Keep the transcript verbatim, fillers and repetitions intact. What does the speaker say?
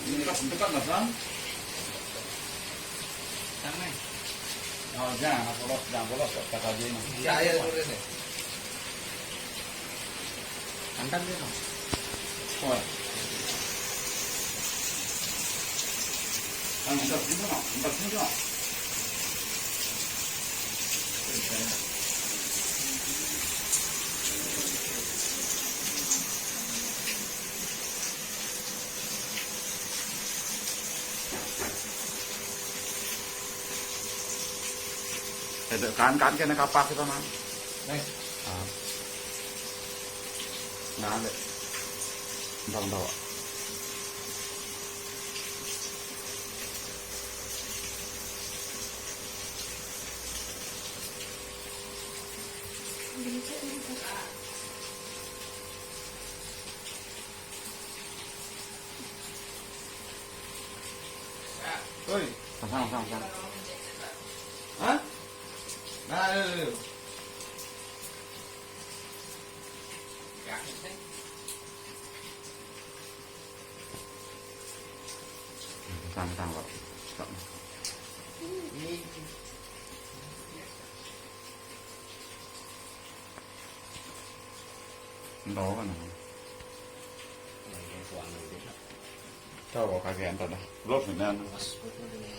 Ini pas dekat lah, Bang. Tangan. Oh, jangan polos, jangan polos, kata dia ini. Iya, iya, boleh deh. Tantang dia, Bang. Oh. Bang, bentar, bentar, Bang. Bentar, bentar, Bang. Ada kan, kan kena kapas itu, Mang. Nih. Ah. Nah, ada. Bentar, bentar, Pak. Oi. Pasang, pasang, pasang. Hah? Nah, ayo, ayo. Pasang, pasang, Pak. Stop. Ini. Entah apa namanya. Nah, ini suami dia. Tahu kok kaki entah dah. Belum, ini anu. Mas, betul ini.